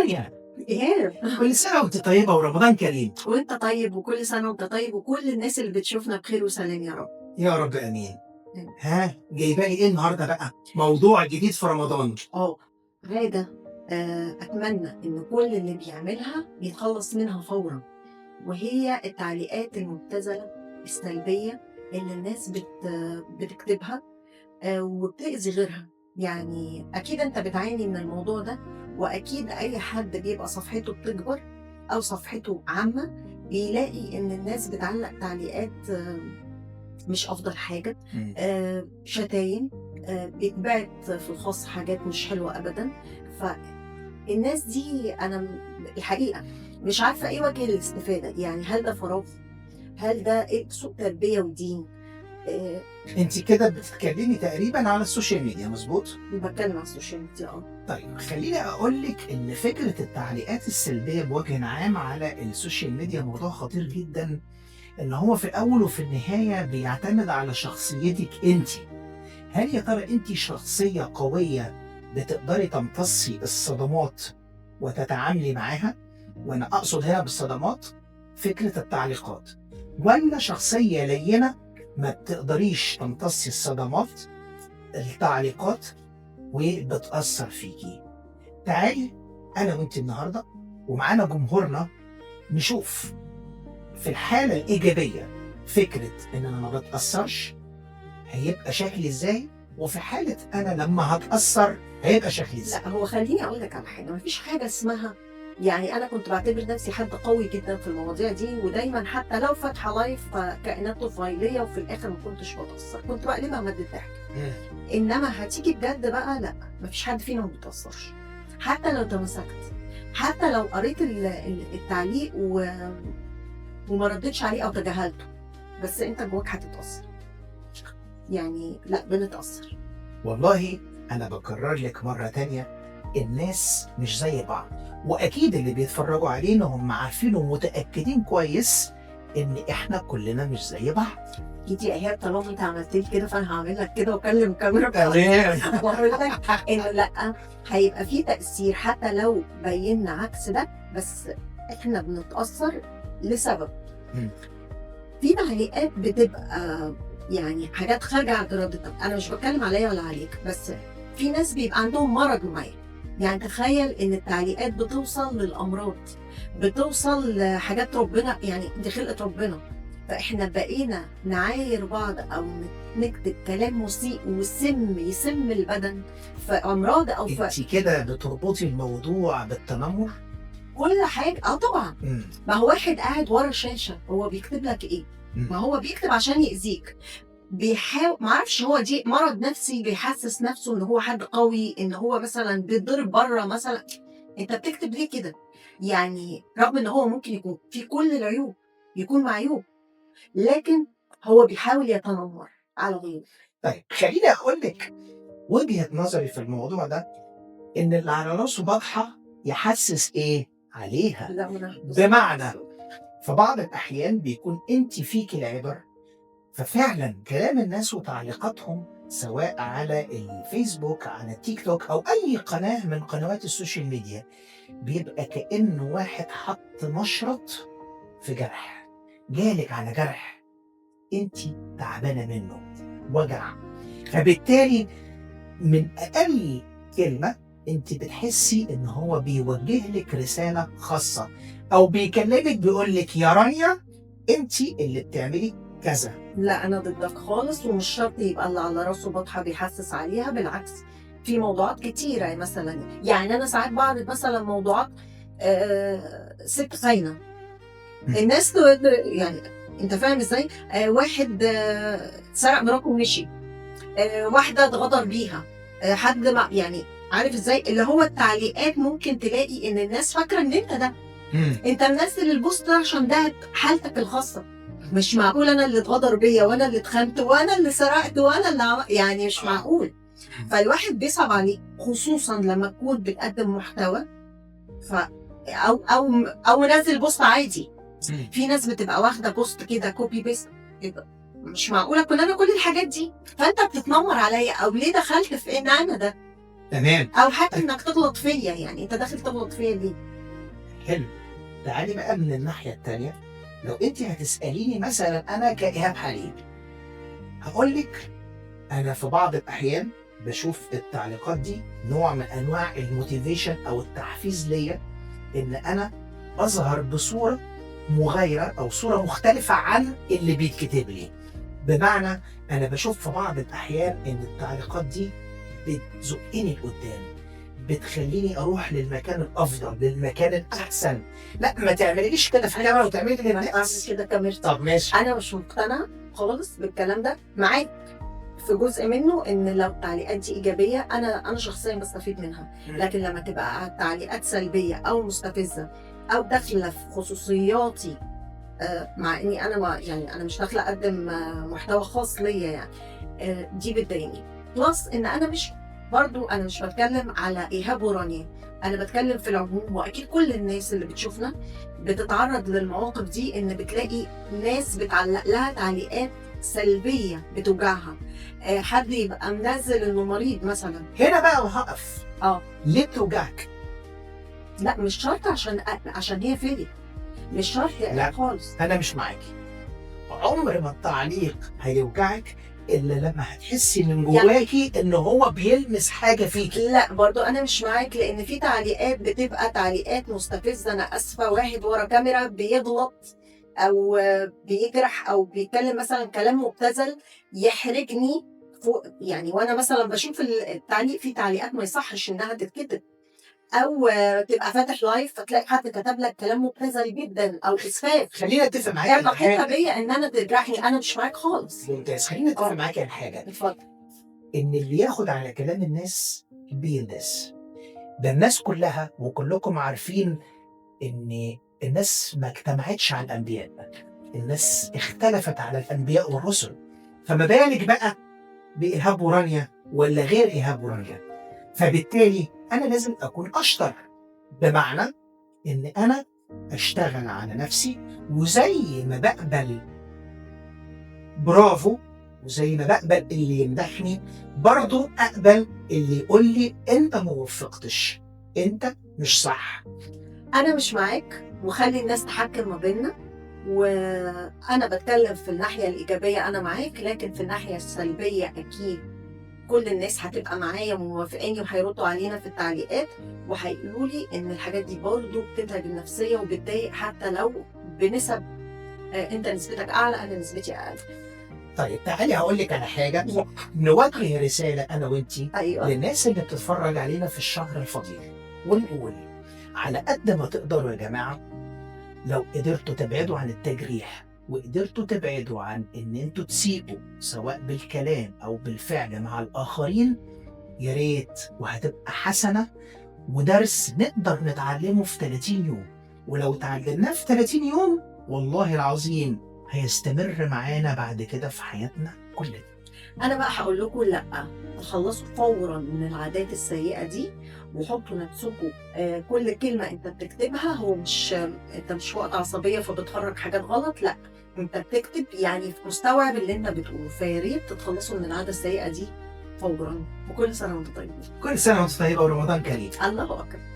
رانيا. إيهاب. كل سنة وأنتِ طيبة ورمضان كريم. وأنت طيب وكل سنة وأنت طيب وكل الناس اللي بتشوفنا بخير وسلام يا رب. يا رب آمين. ها، جايبة لي إيه النهارده بقى؟ موضوع جديد في رمضان. عادة أتمنى إن كل اللي بيعملها يتخلص منها فورًا، وهي التعليقات المبتذلة السلبية اللي الناس بتكتبها وبتأذي غيرها. يعني أكيد أنت بتعاني من الموضوع ده، وأكيد أي حد بيبقى صفحته بتكبر أو صفحته عامة بيلاقي إن الناس بتعلق تعليقات مش أفضل حاجة، شتايم، بيتبعت في الخاص حاجات مش حلوة أبدًا. فالناس دي أنا الحقيقة مش عارفة إيه وجه الاستفادة، يعني هل ده فراغ؟ هل ده إيه؟ سوء تربية ودين؟ أنتِ كده بتتكلمي تقريبًا على ال social media، مضبوط؟ باتكلم على ال social media. طيب خلّيني أقول لِك إن فكرة التعليقات السلبية بوجه عام على ال social media موضوع خطير جدًا، إن هو في الأول وفي النهاية بيعتمد على شخصيتِك أنتِ. هل يا ترى أنتِ شخصية قوية بتقدري تمتصي الصدمات وتتعاملي معاها؟ وأنا أقصد هنا بالصدمات فكرة التعليقات، والّا شخصية لينة ما بتقدريش تمتصي الصدمات التعليقات وبتأثر فيكِ؟ تعالي أنا وأنتِ النهارده ومعانا جمهورنا نشوف في الحالة الإيجابية فكرة إن أنا ما باتأثرش هيبقى شكلي إزاي، وفي حالة أنا لما هاتأثر هيبقى شكلي إزاي. لأ، هو خلّيني أقول لك على حاجة، ما فيش حاجة اسمها، يعني أنا كنت باعتبر نفسي حد قوي جدًا في المواضيع دي، ودايمًا حتى لو فاتحة live فكائنات طفيلية وفي الآخر ما كنتش باتأثر، كنت باقلبها مادة ضحك. إنما هتيجي بجد بقى لأ، ما فيش حد فينا ما بيتأثرش، حتى لو تمسكت، حتى لو قريت التعليق وما رديتش عليه أو تجاهلته، بس أنت جواك هتتأثر. يعني لأ، بنتأثر. والله أنا باكرر لِك مرة تانية، الناس مش زي بعض، وأكيد اللي بيتفرجوا علينا هم عارفين ومتأكدين كويس إن إحنا كلنا مش زي بعض. أكيد يا إيهاب، طالما أنت عملت لي كده فأنا هاعمل لك كده وأكلم الكاميرا تمام. وأقول لك إنه لأ، هيبقى في تأثير حتى لو بينا عكس ده، بس إحنا بنتأثر لسبب. في تعليقات بتبقى يعني حاجات خارجة عن إرادتك، أنا مش باتكلم عليّا ولا عليك، بس في ناس بيبقى عندهم مرض معين. يعني تخيل إن التعليقات بتوصل للأمراض، بتوصل لحاجات ربنا، يعني دي خلقة ربنا. فإحنا بقينا نعاير بعض أو نكتب كلام مسيء وسم يسم البدن في أمراض أو في أنتِ كده بتربطي الموضوع بالتنمر؟ كل حاجة. طبعًا. ما هو واحد قاعد ورا شاشة، هو بيكتب لك إيه؟ ما هو بيكتب عشان يأذيك. بيحاول، ما أعرفش هو دي مرض نفسي، بيحسس نفسه إن هو حد قوي، إن هو مثلًا بيتضرب برّه مثلًا. أنت بتكتب ليه كده؟ يعني رغم إن هو ممكن يكون في كل العيوب، يكون معيوب، لكن هو بيحاول يتنمر على غيره. طيب خلّيني أقول لِك وجهة نظري في الموضوع ده، إن اللي على راسه بطحة يحسس إيه؟ عليها. لا، ما أنا بمعنى في بعض الأحيان بيكون أنتِ فيكِ العبر، ففعلًا كلام الناس وتعليقاتهم سواء على الفيسبوك، على التيك توك، أو أي قناة من قنوات ال social media، بيبقى كأنه واحد حط مشرط في جرح، جالك على جرح أنتِ تعبانة منه، وجع. فبالتالي من أقل كلمة أنتِ بتحسي إن هو بيوجه لِك رسالة خاصة، أو بيكلمِك بيقول لِك يا رانيا أنتِ اللي بتعملي كذا. لا، أنا ضدك خالص، ومش شرط يبقى اللي على راسه بطحة بيحسس عليها، بالعكس في موضوعات كتيرة. مثلا يعني أنا ساعات بعرض مثلا موضوعات ست خاينة، الناس يعني أنت فاهم إزاي؟ واحد سرق مراته ومشي، واحدة اتغدر بيها، حد ما، يعني عارف إزاي؟ اللي هو التعليقات ممكن تلاقي إن الناس فاكرة إن أنت ده، أنت منزل البوست ده عشان ده حالتك الخاصة. مش معقول أنا اللي اتغدر بيا وأنا اللي اتخنت وأنا اللي سرقت وأنا اللي يعني مش معقول. فالواحد بيصعب عليه، خصوصا لما تكون بتقدم محتوى أو منزل post عادي. في ناس بتبقى واخدة post كده copy paste، مش معقولة أكون أنا كل الحاجات دي، فأنت بتتنمر عليا أو ليه دخلت في إن أنا ده؟ تمام. او حتى انك تغلط فيا، يعني انت داخل تغلط فيا ليه؟ حلو. تعالي بقى من الناحية التانية، لو انت هتساليني مثلا انا كايهاب حليم، هقول لك انا في بعض الاحيان بشوف التعليقات دي نوع من انواع ال motivation او التحفيز ليا، ان انا اظهر بصورة مغايرة او صوره مختلفة عن اللي بيتكتب لي. بمعنى انا بشوف في بعض الاحيان ان التعليقات دي بتزقني لقدام، بتخليني اروح للمكان الافضل، للمكان الاحسن. لا ما تعمليش كده في الكاميرا وتعملي للناس اعمل كده كاميرتي. طب ماشي. انا مش مقتنعة خالص بالكلام ده، معاك في جزء منه ان لو التعليقات دي ايجابية انا شخصيا بستفيد منها، لكن لما تبقى تعليقات سلبية او مستفزة او داخله في خصوصياتي، مع اني انا ما يعني انا مش داخله اقدم محتوى خاص ليا يعني، دي بتضايقني. plus ان انا مش برضو انا مش بتكلم على ايهاب ورانيا، انا بتكلم في العموم، واكيد كل الناس اللي بتشوفنا بتتعرض للمواقف دي، ان بتلاقي ناس بتعلق لها تعليقات سلبية بتوجعها. حد يبقى منزل انه مريض مثلا. هنا بقى وهقف. ليه بتوجعك؟ لا مش شرط عشان هي فيا، مش شرط لا خالص. انا مش معاكي. عمر ما التعليق هيوجعك الا لما هتحسي من جواكي يعني ان هو بيلمس حاجة فيكي. لا برضو انا مش معاك، لان في تعليقات بتبقى تعليقات مستفزة. انا اسفه، واحد ورا كاميرا بيغلط او بيجرح او بيتكلم مثلا كلام مبتذل يحرجني فوق يعني، وانا مثلا بشوف التعليق، في تعليقات ما يصحش انها تتكتب، او تبقى فاتح live فتلاقي حد كتب لك كلام مبتذل جدا او اسفاف. خلينا اتفق معاك على حاجة بيا ان انا تجرحني، انا مش معاك خالص. ممتاز. خلينا اتفق معاك على حاجة. اتفضل. ان اللي ياخد على كلام الناس بيندس. ده الناس كلها وكلكم عارفين ان الناس ما اجتمعتش على الانبياء، الناس اختلفت على الانبياء والرسل، فما بالك بقى بايهاب ورانيا ولا غير ايهاب ورانيا. فبالتالي أنا لازم أكون أشطر، بمعنى إن أنا أشتغل على نفسي، وزي ما بقبل برافو وزي ما بقبل اللي يمدحني برضو أقبل اللي يقول لي أنت ما وفقتش، أنت مش صح. أنا مش معاك، وخلي الناس تحكم ما بيننا. وأنا بتكلم في الناحية الإيجابية أنا معاك، لكن في الناحية السلبية أكيد كل الناس هتبقى معايا وموافقاني وهيردوا علينا في التعليقات وهيقولوا لي ان الحاجات دي برضه بتتعب النفسية وبتضايق، حتى لو بنسب انت نسبتك اعلى انا نسبتي اقل. طيب تعالي هقول لك على حاجة، نوجه رسالة انا وانتي أيوة. للناس اللي بتتفرج علينا في الشهر الفضيل، ونقول على قد ما تقدروا يا جماعة، لو قدرتوا تبعدوا عن التجريح وقدرتوا تبعدوا عن ان انتوا تسيئوا سواء بالكلام او بالفعل مع الاخرين، يا ريت، وهتبقى حسنه ودرس نقدر نتعلمه في 30 يوم. ولو اتعلمناه في 30 يوم والله العظيم هيستمر معانا بعد كده في حياتنا كلنا. انا بقى هقول لكم لا، تخلصوا فورا من العادات السيئة دي، وحطوا نفسكم كل كلمة انت بتكتبها، هو مش انت مش وقت عصبية فبتخرج حاجات غلط، لا انت بتكتب يعني مستوعب اللي انت بتقوله. فيا ريت تتخلصوا من العادة السيئة دي فورا. وكل سنة وانتم طيبين. كل سنة وانتم طيبة ورمضان كريم. الله اكبر.